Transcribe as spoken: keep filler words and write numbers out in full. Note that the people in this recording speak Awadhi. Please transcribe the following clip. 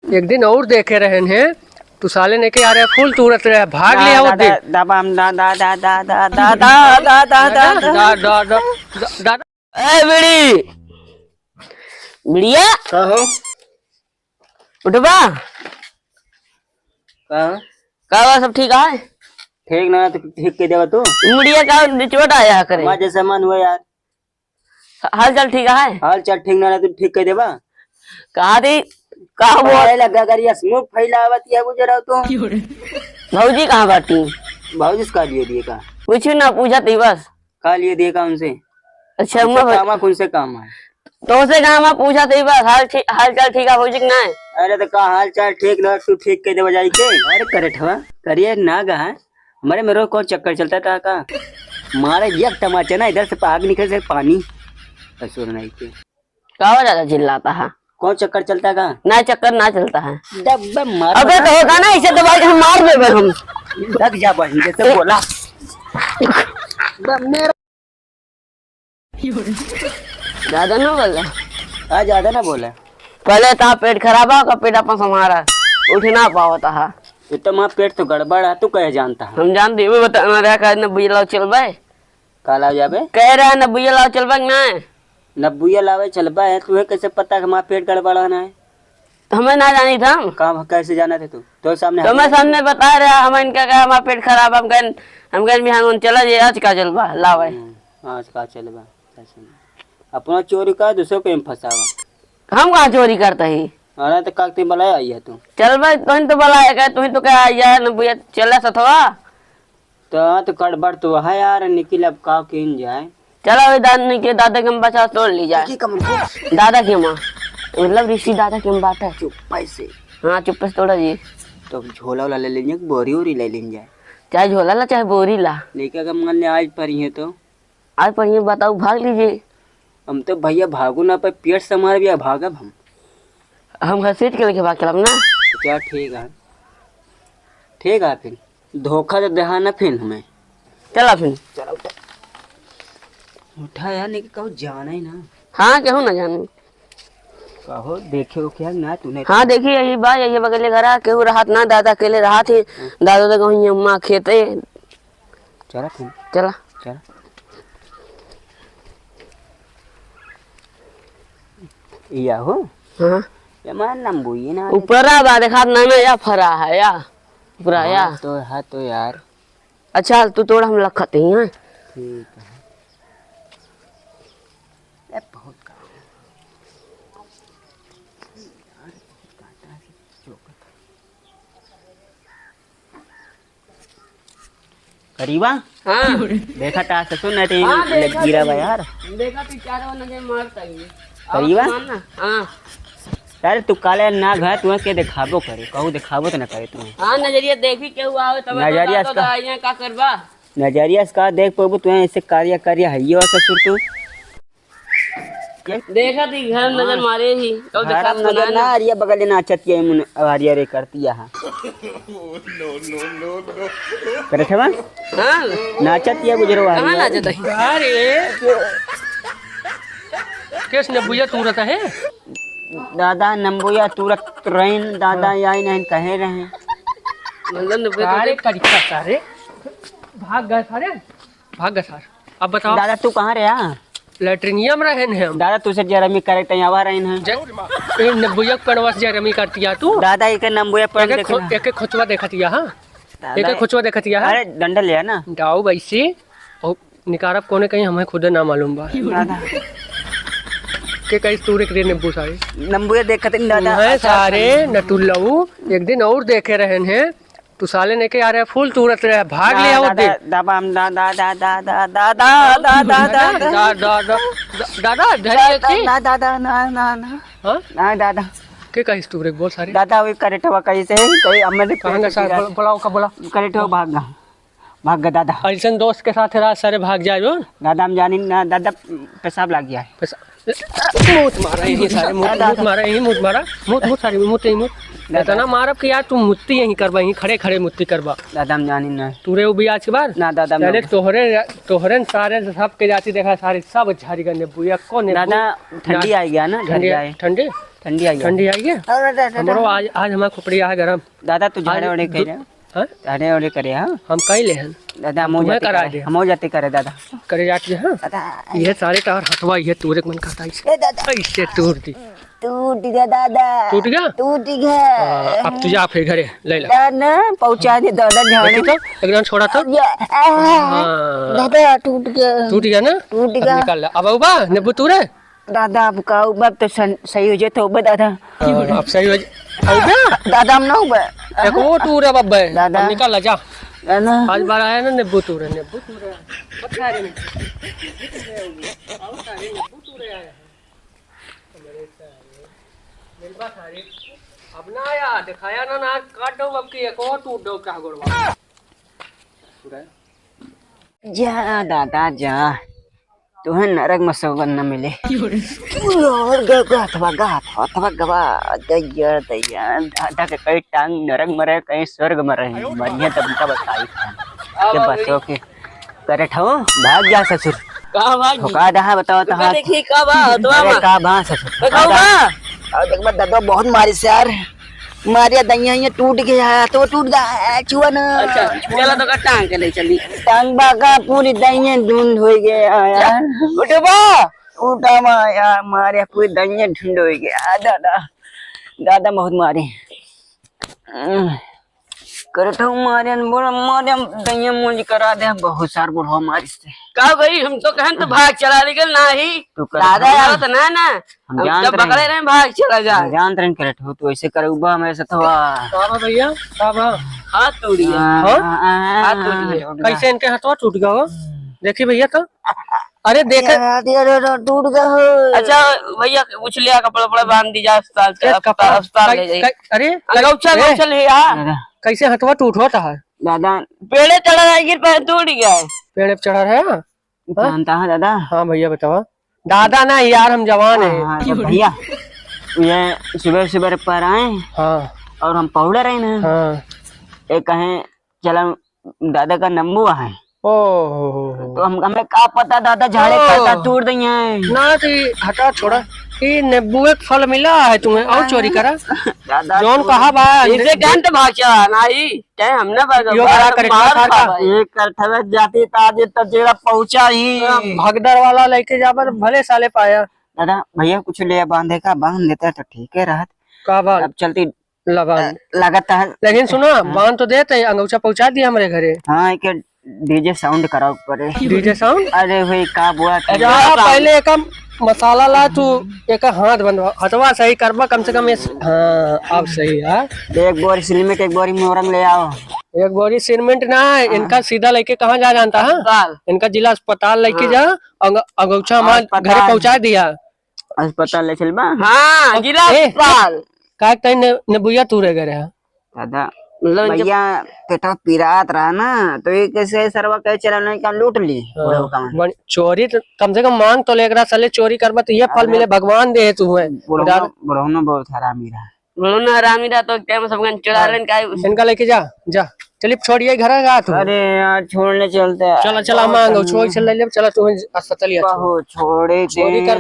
एक दिन और देखे रहन है, तू साले ने के यार फूल तूरत रहे, भाग ले आओ दे। दबम दा दा दा दा दा दा दा दा दा दा दा दा दा दा। ए बीड़ी, बीड़िया। का हो? उठबा? का? का बा, सब ठीक है? ठीक ना, तो ठीक कह देबा तू। मुड़िया का निचोट आया करे। हमार जैसे मन हुआ यार। हाल चाल ठीक है? हाल चाल ठीक ना, तू ठीक कह देबा। कहा दी, का बोल? अरे लगा कर ये smoke फैलावत है, गुजरा तो। भौजी कहाँ बाटी? भौजी से का लिए दिए का? कुछ ना, पूछा थी बस। का लिए दिए का उनसे? अच्छा, उनसे उमा भाई। काम है, उनसे काम है। तो उसे काम है, पूछा तो ही बस, हाल ठी-, हाल चाल ठीक है, भौजी कि नहीं? अरे तो का हाल चाल ठीक ना, तू ठीक कह दे बजाई के। अरे करेठवा, करिए ना गा है। हमारे में रोज कौन चक्कर चलता था का? मारे एक तमाचा ना, इधर से आग निकले से पानी। ससुर नहीं के। का हो ज्यादा चिल्लाता है? कौन चक्कर चलता का? ना, चक्कर ना चलता है। डब्बे मार अबे बता। तो होता ना, इसे दबाई के हम मार देबे हम। लग जा बहिन, जैसे बोला। ज्यादा ना बोला। हाँ, ज्यादा ना बोला। पहले तो पेट खराब है, का पेट अपन संभारा, उठ ना पावता है। ये तो माँ पेट तो गड़बड़ है, तू कहे जानता है? हम जानते, वो बताना रहा का न बुझला चलबे। का लावे जाबे? कह रहा है, नब्बुइया लावे चलबा कि नाय? नब्बुइया लावे चलबा है, तुहे कैसे पता कि हमार पेट गड़बड़ाना है? तो हमें ना जानी था हम। का, कैसे जाना थे तू? तो सामने तो हाथ मैं लगा सामने बता रहा, हम इनका कहा, हमार पेट खराब, हम कहन, हम कहन बिहान उन चला जे, आज का चलबा, लावे। हम्म, आज का चलबा, कैसे नहीं? अपना चोरी का, दूसरों को एम फंसावा। हम कहाँ चोरी करता ही? अरे तो काकती बलाया आई है तू। चलबा, तुहिन तो बलाया का, तुहिन तो कहा, यार, नब्बुइया चला सथवा। तो, तो गड़बड़ तो है यार, निखिल अब का कीन जाए? चला वही दादा के, दादा के हम बचा तोड़ ली जाए। देखी कमल को। दादा के माँ, मतलब ऋषि दादा के हम बात है। चुप्पे से। हाँ, चुप्पे से तोड़ा जी। तो झोला वोला ले लेंगे, बोरी वोरी ले लेंगे। चाहे झोला ला, चाहे बोरी ला। लेके अगर मान ले आज पर ही है तो? आज पर ही बताओ, भाग लीजिए। हम तो भैया भागो ना पे पेट से मार भी भागब हम। हम घसीट के लेके भाग चलब ना। अच्छा, ठीक है, ठीक है, फिर धोखा तो देहा ना फिर हमें। चला फिर। चला उठा। उठा यार, नहीं कहूँ जाना ही ना। हाँ, कहूँ ना जाने। कहो, देखे हो क्या ना तूने? हाँ, देखी, यही बा, यही बगले घर आ, केहू रहत ना, दादा अकेले रहत ही। दादा तो कहूँ ये माँ खेते। चला फिर। चला। चला। या हो? हाँ। ये मार नंबू, ये ना ऊपरा बा, देखा ना, ना, या फरा है, या। ऊपरा, या। हाँ, तो है तो यार। अच्छा, तू तोड़, हम लखत ही हैं। ठीक है। ए, बहुत काम। करीबा? हाँ। देखा था, ससुर ने तो हाँ, लग देखा गिरा बा थी। यार। देखा थी, चारों नजर मारता ही। करीबा? हाँ। अरे तू काले ना घर, तुम्हें के दिखाबो करे, कहू दिखाबो तो ना करे तुम्हें। हाँ, नजरिया देखी केहू आवे, तब नजरिया तो इसका, का करबा? नजरिया इसका देख पबू, तुम्हें ऐसे कार्य कार्य है, ये ससुर तू। देखा थी, घर नजर मारे ही। और घर देखा नजर ना, अरे बगल ना चतिया मुन अवारिया रे करतिया हा। करे थे बा? हाँ। नाचत या गुजरो आ कहाँ रही है। नाचत है? अरे। केस नंबुया तूरत है? दादा नंबुया तूरत रहीन, दादा हाँ। याई नहीं कहे रहे। मतलब नंबुया अरे तूरत करिका सारे। भाग गए सारे। भाग गए सारे। अब बताओ। दादा तू कहाँ रहा? लैट्रिनिया में रहन है हम। दादा, तू से जरमी करे तैं आवा रहन है। ज-, ए, नब्बुया कड़वा से जरमी करतिया तू। दादा, एके नंबुया पर एके देखना। खो-, एके खोचवा देखतिया, हाँ? दादा, एके खोचवा देखतिया, हाँ? अरे, डंडा ले आ ना। डाउ वैसे, और निकारब कोने कहीं हमें खुदे ना मालूम बा। दादा। के कहीं तू रे नब्बू सारे। नंबुया देखत नहीं दादा, मैं अच्छा, सारे अच्छा। नटुल्लऊ, एक दिन और देखे रहन है। तू साले ने के यार फूल तूरत रहे, भाग ना, ले आओ दादा, दे। दबा हम, दा, दा, दा, दा, दा, दा, दा, दा, दा, दा, दा, दा, दा, धरी दा, रखी। ना, दादा, ना, ना, ना। हाँ? ना, दादा। के कहिस तू रे, बोल सारे। दादा, वो करेठवा कैसे है? कोई हमने कहाँ का सार? बोला, बोला, ओका बोला। करेठवा भाग गा। भाग गा, दादा। ऐसन दोस्त के साथ रहा, सारे भाग जाए जो। दादा, हम जानी ना, दादा, पेशाब लग गया है। पेशाब, मूत मारा यही सारे, मूत, दादा। मूत मारा यही, मूत मारा। मूत, मूत सारे, मूत यही, मूत। दादा। इतना मारब कि यार तू मुत्ती यहीं करबा, यहीं खड़े खड़े मुत्ती करबा। दादा हम जानी ना। तू रे वो भी आज के बाद? ना दादा हम पहले ना। तोहरे, तोहरे न सारे सबके जाति देखा, सारे सब झाड़ी गए नींबू या कौन नींबू? दादा ठंडी ना। आई गया ना, ठंडी, ठंडी आई। ठंडी? ठंडी आई गया। ठंडी आई है? हाँ, दादा, दादा। हमरो आज, आज हमार खोपड़ी आ गरम। दादा तू आज झाड़े ओड़े दु-, करे, हाँ? हाँ? झाड़े ओड़े करे, हाँ? हम कई ले हन। दादा हम तुम्हें जाते करा करे, दे। हम जाते करे दादा। करे जाती है, हाँ? दादा। ये सारे तार हथवा ये तोरे के मन करता है। ए दादा। ऐसे तोड़ दी। टूट गया दादा। टूट गया? टूट गया। हाँ, अब तू जा फिर घरे, ले ला। ना, ना, पहुँचा दे दादा झाड़े। देखी तो, एकदम छोड़ा तो। अब या, आ, हाँ। दादा, टूट गया। टूट गया ना? टूट अब गया। निकाल ला। अब आऊ बा, नींबू तू रे? दादा, अब का, अब तो सन-, सही हो जाए तो बा दादा। हाँ, अब सही हो जाए। आऊ बा? दादा, हम ना हो बा। एक वो तू रे बब्बे। दादा। अब निकाल ला, जा। दादा। आज बार आया ना, नींबू तू रे, नींबू तू रे। अब खा रे नींबू। अब खा रे नींबू तू रे आया है। हमरे सारे, मिलबा सारे। अब ना आया, दिखाया ना, ना, काट दो, अब की एक और टूट दो, क्या गोड़वा। जा दादा जा, तुहे नरक में सौगन न मिले। और ग-, ग-, अथवा ग-, अथवा गवा, दैया, दैया, दादा के कहीं टांग नरक में रहे, कहीं स्वर्ग में रहे, बढ़िया तब उनका बताई था। अब जब बच्चों के करे ठो, भाग जा ससुर। कहाँ भाग? ठोका दहा, बताओ तो तो कहाँ। देखी का बा, तो अरे बा। का बा ससुर? तो का बा? और देख बा, दादा बहुत मारी से यार। मारिया दहिया ये टूट गया, तो टूट गया, छुआ ना। अच्छा, चला तो का टांग के ले चली। टांग बा का पूरी दहिया ढूंढ हो गया यार। उठबा? उठा मा यार, मारिया पूरी दहिया ढूंढ हो गया। दादा, दादा बहुत मारी। करत हूँ मारे न बोला, मारे हम दहिया मूंज करा दे, बहुत सार बुढ़वा मारिस से। का भाई, हम तो कहन तो भाग चला, लेकिन नाही। तू करत दादा हूँ यार, ना। तो ना, ना। हम हम जानत तो रहे। पकड़े रहे, भाग चला जा। हम जानत रहे करत हूँ, तू ऐसे करउबा हमारे साथ हुआ। का बा भैया? का बा? हाथ तोड़िए। हाँ, हाँ? हाँ, हाँ, हाथ हाँ, तोड़िए। हाँ, कैसे इनके हाथवा टूट गया हो? देखी भैया तो। अरे देख। अरे, अरे, अरे, टूट गया हो। अच्छा भैया, उछलिया कपड़ा वपड़ा बांध दी जा, अस्पताल के, ये अस्पताल, कपड़ा, अस्पताल ले जाई। कै-, अरे, अंगौछा, ए, अंगौछा ले आ। दादा। कैसे हथवा टूट होता है? दादा। पेड़े चढ़ा है, गिर पे टूट गया है। पेड़ पे चढ़ा है? जानता है दादा? हाँ भैया बतावा। दादा ना यार, हम जवान हैं। हाँ, हाँ, तो भैया, ये सुबह सुबह पर आए। हाँ। और हम पौड़े रहे ना। हाँ। ये कहें, चला दादा का नंबू है। ओ हो हो हो। तो हम, हमें का पता दादा झाड़े ओ। का, का तोड़ दइहैं। ना तो ये हटा छोड़ा। ये नींबू एक फल मिला है तुम्हें, और चोरी करा। दादा जौन तू कहा बा, इसे दे-, जान तो भाग चला, ना ही। चाहे हम ना भाग, यो बड़ा मार करेक्टर खार का। खाबा। एक करठवे जाती तो आज तो जेरा पहुंचा ही। भगदड़ वाला लेके जाबा तो भले साले पाया। दादा, भैया कुछ ले बांधे का, बांध देता तो ठीक है रहत। का बात? अब चलती लबान। अ, लागत है। लेकिन सुनो, हाँ। बांध तो देते, अंगौछा पहुंचा दिया हमरे घरे। हाँ, एक डीजे साउंड कराओ पड़े। डीजे साउंड? अरे भाई, का बुआ के जा, पहले एक मसाला ला तू, एक हाथ बंधवा, हथवा सही करबा कम से कम। इस, हाँ, अब सही है। एक बोरी सिलमिट, एक बोरी मोरंग ले आओ। एक बोरी सिलमिट ना, हाँ। इनका सीधा लेके कहाँ जा जानता है? अस्पताल। इनका जिला अस्पताल लेके हाँ। जा, अंग-, अंगौछा हमार अस्पताल। घरे पहुंचा दिया। अस्पताल ले चलबा? हाँ, जिला ए, अस्पताल। का तई ने, नेबुया तू रह गए रहा? दादा, मतलब जब भैया, पेटवा पिरात रहा ना, तो ये कैसे सरवा कहे चला नहीं का लूट ली, हाँ, बुढ़ऊ का मन। बन-, चोरी तो कम से कम मांग तो ले, एकरा साले चोरी करबा तो ये फल अरे, मिले, भगवान दे तू है। बुढ़ऊ उधार ना, बुढ़ऊ ना बहुत हरामी रहा। बुढ़ऊ ना हरामी रहा तो टाइम सब गन चुरा हाँ। लेन का। इनका लेके जा, जा। चलिए छोड़िए घर का तू। अरे यार, छोड़ने चलते हैं। चला, चला, बहुत मांगो, हम छोड़, चल ले, चला तू अस्पताल। छोड़े चोरी कर